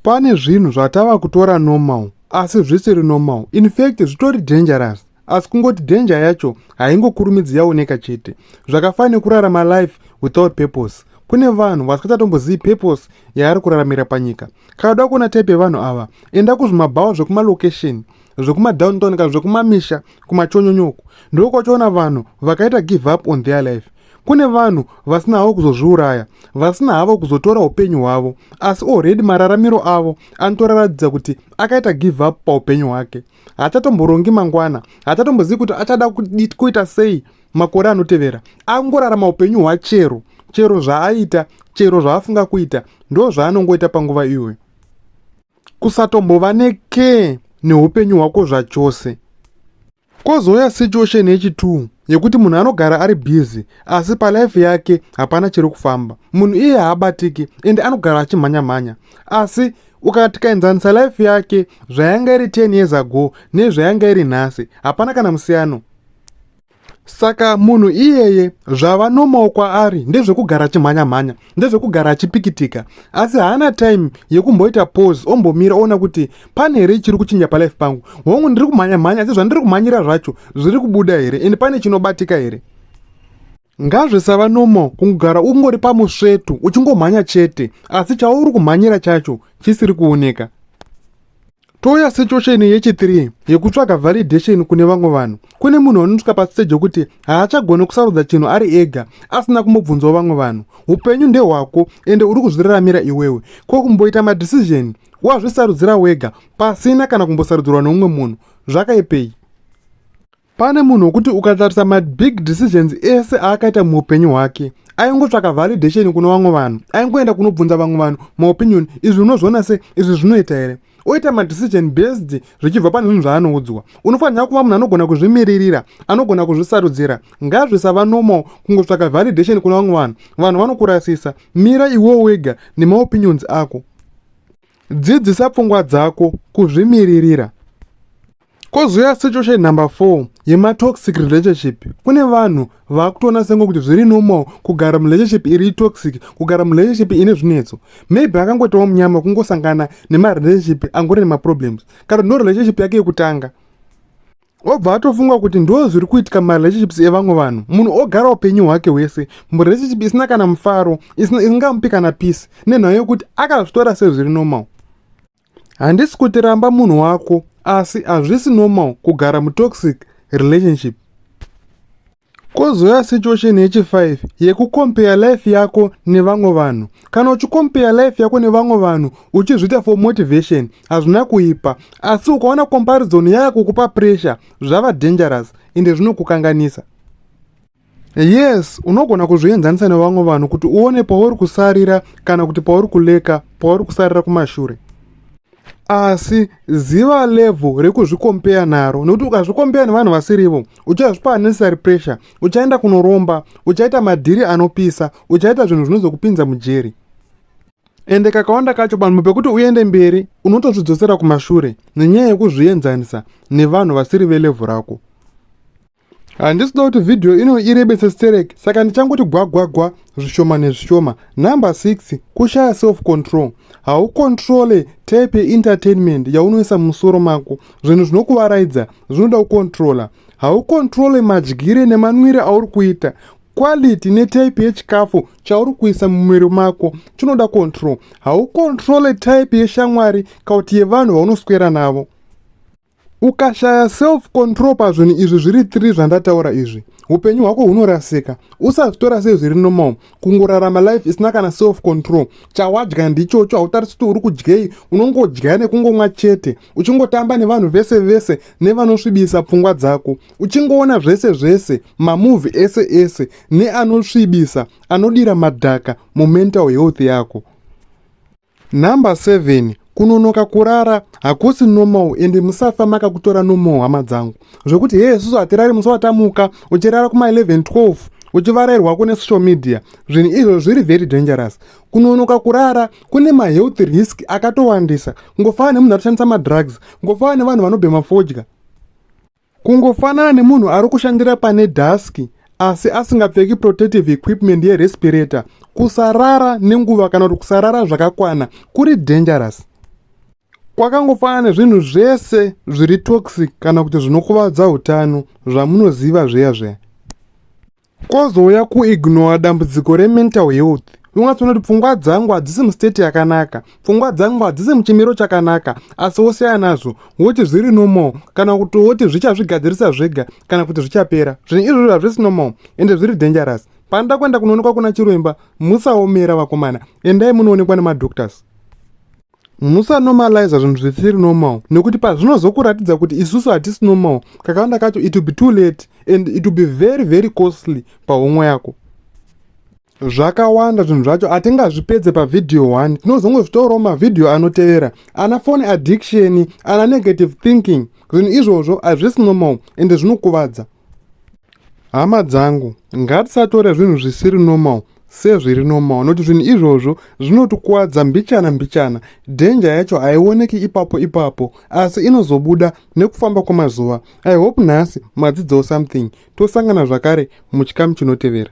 Pane zvinhu zvatava kutora normal asi zvisiri normal, in fact zvitori dangerous, asi kungoti danger yacho haingokurumidzi yaoneka chete. Zvakafanana nekurarama life without purpose. Kune vanhu vasingachatombozivi purpose yaari kuraramira panyika. Kana uda kuona type yevanhu ava, enda kuzvimabhawa zvekumalocation, zvekumadowntown kana zvekumamisha kumachonyonyoko, ndokwachiona vanhu vakaita give up on their life. Kune vanhu vasina havo kuzozviuraya, vasina havo kuzotora upenyu hwavo, asi already mararamiro avo anotoratidza kuti akaita give up paupenyu hwake. Haachatomborongi mangwana, haachatombozivi kuti achada kuita sei makore anotevera. Angorarama upenyu hwachero chero zvaaita, chero zvaafunga kuita ndo zvaanongoita panguva iyoyo. Kusatombova nekee neupenyu hwako zvachose. Kozouya situation yechi2 yekuti munhu anogara ari busy asi palife yake hapana chiri kufamba. Munhu iye haabatiki ende anogara achimhanya-mhanya, asi ukatikaenzanisa life yake zvayanga iri 10 years ago nezvayanga iri nhasi, hapana kana musiyano. Saka munhu iyeye zvava normal kwaari ndezvekugara achimhanya-mhanya, ndezvekugara achipikitika, asi haana time yekumboita pause, ombomira oona kuti pane here chiri kuchinja palife pangu. Hongu, ndiri kumhanya-mhanya, asi zvandiri kumhanyira zvacho zviri kubuda here, ende pane chinobatika here? Ngazvisava normal kungogara ungori pamusvetu uchingomhanya chete, asi chauri kumhanyira chacho chisiri kuoneka. Touya situation yechi3 yekutsvaga validation kune vamwe vanhu. Kune munhu anosvika pastage yekuti haachagoni kusarudza chinhu ari ega asina kumbobvunzawo vamwe vanhu. Upenyu ndehwako ende uri kuzviraramira iwewe. Ko kumboita madecision wazvisarudzira wega pasina kana kumbosarudzirwa neumwe munhu, zvakaipei? Pane munhu wekuti ukatarisa mabig decisions ese aakaita muupenyu hwake, aingotsvaka validation kune vamwe vanhu, aingoenda kunobvunza vamwe vanhu maopinion: "Izvi unozviona sei? Izvi zvinoita here?" Oita madecision based zvichibva pane zvinhu zvaanoudzwa. Unofanira kuva munhu anogona kuzvimiririra, anogona kuzvisarudzira. Ngazvisava normal kungotsvaka validation kune vamwe vanhu. Vanhu vanokurasisa. Mira iwewo wega nemaopinions ako. Dzidzisa pfungwa dzako kuzvimiririra. Kozouya situation number 4 yematoxic relationship. Kune vanhu vakutoona senge kuti zviri normal kugara murelationship iri toxic, kugara murelationship ine zvinetso. Maybe akangoitawo munyama kungosangana nemarelationship angori nemaproblems, kana ndo relationship yake yekutanga, obva atofunga kuti ndo zviri kuitika mumarelationships evamwe vanhu. Munhu ogara upenyu hwake hwese murelationship isina kana mufaro, isingamupi kana peace, nenhau yekuti akazvitora sezviri normal. Handisi kuti ramba munhu wako, asi hazvisi normal kugara mutoxic relationship. Kozouya situation yechi5 yekucompare life yako nevamwe vanhu. Kana uchicompare life yako nevamwe vanhu uchizviita for motivation, hazvina kuipa, asi ukaona comparison yaya kukupa pressure, zvava dangerous ende zvinokukanganisa. Yes, unogona kuzvienzanisa nevamwe vanhu kuti uone pauri kusarira kana kuti pauri kulacka, pauri kusarira kumashure, asi ziva level rekuzvicompare naro, nekuti ukazvicompare nevanhu vasirivo uchazvipa unnecessary pressure, uchaenda kunoromba, uchaita madhiri anopisa, uchaita zvinhu zvinozokupinza mujeri. Ende kakawanda kacho, panhu pekuti uende mberi unotozvidzosera kumashure nenyaya yekuzvienzanisa nevanhu vasiri velevel rako. Handisi kuda kuti vhidhiyo ino irebese sterek, saka ndichangoti gwagwagwa zvishoma nezvishoma. Number 6, kushaya self control. Haucontrole type yeentertainment yaunoisa mumusoro mako. Zvinhu zvinokuvaraidza zvinoda kucontrola. Haucontrole madyire nemanwire auri kuita. Quality netype yechikafu chauri kuisa mumuviri mako chinoda control. Haucontrole type yeshamwari kauti yevanhu vaunoswera navo. Ukashaya self control pazvinhu izvi zviri 3 zvandataura izvi, upenyu hwako hunorasika. Usazvitora sezviri normal kungorarama life isina kana self control. Chawadya ndichocho, hautarisi kuti uri kudyei, unongodya nekungomwa chete, uchingotamba nevanhu vese vese nevanosvibisa pfungwa dzako, uchingoona zvese zvese, mamovie ese ese neanosvibisa, anodira madhaka mumental health yako. Number 7, kunonoka kurara hakusi normal, ende musafa makakutora normal, hama dzangu, zvekuti hee, isusu hatirari musi watamuka, uchirara kuma11 12 uchivarayirwako nesocial media. Zvinhu izvo zviri very dangerous. Kunonoka kurara kune mahealth risk akatowandisa, kungofanana nemunhu atoshandisa madrugs, kungofanana nevanhu vanobhema fodya, kungofanana nemunhu ari kushandira pane dust asi asingapfeki protective equipment yerespirator. Kusarara nenguva kana kuti kusarara zvakakwana kuri dangerous. Kwakangofanana nezvinhu zvese zviri toxic kana kuti zvinokuvadza utano zvamunoziva zviya zviya. Kozouya kuignora dambudziko remental health. Ungatsoona kuti pfungwa dzangu hadzisi mustate yakanaka, pfungwa dzangu hadzisi muchimiro chakanaka, asi wosiyana nazvo woti zviri normal, kana kuti woti zvichazvigadzirisa zvega, kana kuti zvichapera. Zvinhu izvozvo hazvisi normal ende zviri dangerous. Panoda kuenda kunoonekwa kuna chiremba, musaomera vakomana, endai munoonekwa nemadoctors. Musanormaliza zvinhu zvisiri normal, nekuti pazvinozokuratidza kuti isusu hatisi normal, kakawanda kacho it will be too late and it will be very very costly pahomwe yako. Zvakawanda zvinhu zvacho hatingazvipedze pavhidhiyo 1, tinozongozvitaurawo mavhidhiyo anotevera. Ana phone addiction, ana negative thinking, zvinhu izvozvo hazvisi normal ende zvinokuvadza. Hama dzangu, ngatisatore zvinhu zvisiri normal sezviri normal, nokuti zvinhu izvozvo zvinotikuvadza mbichana mbichana. Danger yacho haioneki ipapo ipapo, asi inozobuda nekufamba kwemazuva. I hope nhasi madzidzawo something. Tosangana zvakare muchikamu chinotevera.